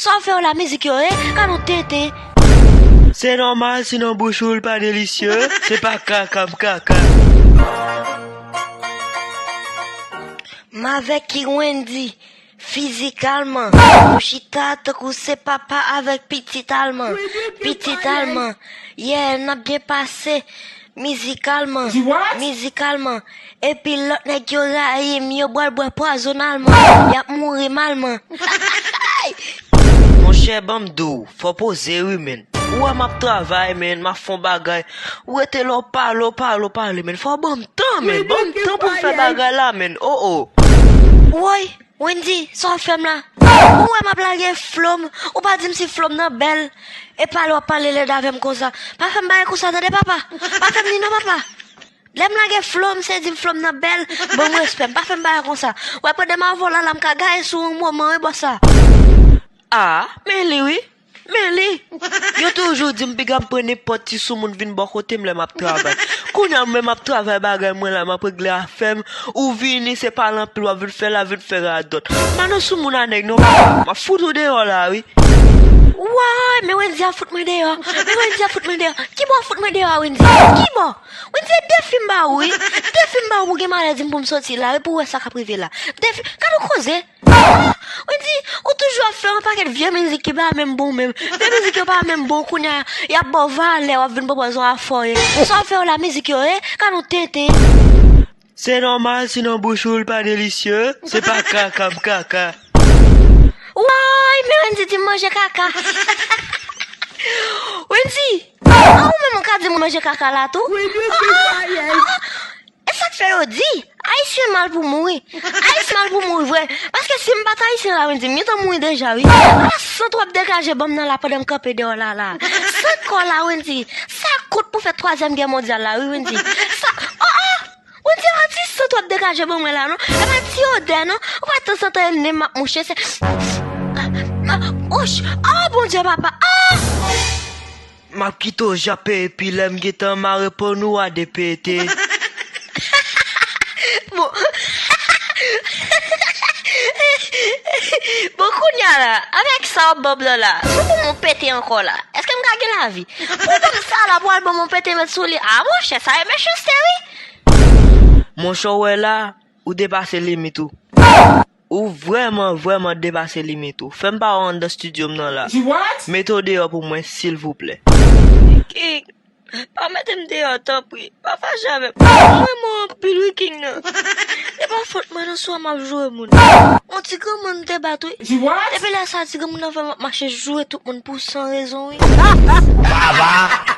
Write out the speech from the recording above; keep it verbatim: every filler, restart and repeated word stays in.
Sa w fè yo la mizik yo, e? Ka nou tenten. Se nòmal si nan bouch ou l pa delisye, se pa kaka m kaka. M avèk ki Wendy, fizikalman. Nou chita tankou se papa avèk pitit alman. Pitit alman. Yeah, n ap byen pase. Mizikalman. Mizikalman. Epi lòt nèg yo rayi m, yo bwè bwè pwazon alman. Y ap mouri malman. Monchè, ban m di w, fò poze wi, menn. Ou wè m ap travay, menn, m ap fè yon bagay. Ou rete la, w pale, w pale, w pale, menn. Fò w ban m tan, menn. Ban m tan pou m fè bagay la, menn. Oh, oh. Woy, Wendy, sa w ap fè m la? Ou wè m ap lage flo m, ou pa di m si flo m nan bèl. E pale w ap pale lèd avè m konsa. Pa fè m bagay konsa, tande, papa. Pa fè m li non, papa. Lè m lage flo m, se di m flo m nan bèl, ban m respè m. Pa fè m bagay konsa. Ou wè pandan m avè w la, la m ka gaye sou ou yon moman, wi, bòs la. Ah, men li wi. Men li. Yo toujou di m piga m pran nenpòt ti soumoun vin bò kote m lè m ap travay. Kounye a mwen m ap travay bagay mwen la, m ap regle afè m. Ou vini, se pale anpil w ap vin fè la, vin fè radòt. M pa nan soumoun a nèg non, papa. M ap fout ou deyò la, wi. Woy, men Wendy ap fout mwen deyò. Men Wendy ap fout mwen deyò. Kibò w fout mwen deyò a, Wendy? Kibò? Wendy, e defi m ba ou, wi. Defi m ba ou pou gen malè di m pou m soti la, wi, pou w wè sa k ap rive la. Defi, gad yon koze. Ah, Wendy, ou toujou ap fè yon pakèt vye mizik ki pa menm bon menm. Vye mizik yo pa menm bon, kounye a, y ap ba w valè, w ap vin pran pòz yon afòye. Sa w fè yo la mizik yo, e? Ka nou tenten. Se nòmal si nan bouch ou l pa delisye, se pa kaka m kaka. Woy, men Wendy di m manje kaka. Wendy, a ou menm ou ka di m manje kaka la tou? Ah, ah, ah, ah. E sa k fè yo di, Ayisyen mal pou mouri. Ayisyen mal pou mouri vre. Paske si m pa t Ayisyen la, Wendy, m gentan mouri deja, wi. A, sant w ap degaje ban m nan la pandan m kanpe deyò la, la. Sant kò la, Wendy. Sa kout pou fè twazyèm gè mondyal la, wi, Wendy. Sa, oh, oh! Wendy, a ti sant w ap degaje ban mwen la, non. E pa ti odè, non. Ou pa tanzantan e nen m ap mouche, se, ah, ah, ouch! Oh, Bondye, papa! Ah! M ap kite w jape epi lè m gentan mare pòn ou a depete. Bon. Bon, kounye a la, avèk sa w ap ban m nan la, si w ban m yon pete ankò la, èske m ka gen lavi? Pou w ban m sa la, pou w al ban m yon pete met sou li. A, monchè, sa e mechanste, wi. Monchè, w wè la, ou depase limit ou. Ou vrèman, vrèman depase limit ou. Fè m pa wè w anndan estidyo m nan la. Mete w deyò pou mwen, silvouplè. King, pa mete m deyò, tanpri. Pa fache avè m. M renmen w anpil, wi, King nan. E pa fòt mwen non, swa m ap joure moun. Yon ti granmoun m te bat, wi. Depi lè sa, ti granmoun nan fè m ap mache joure tout moun pou san rezon, wi. Baba!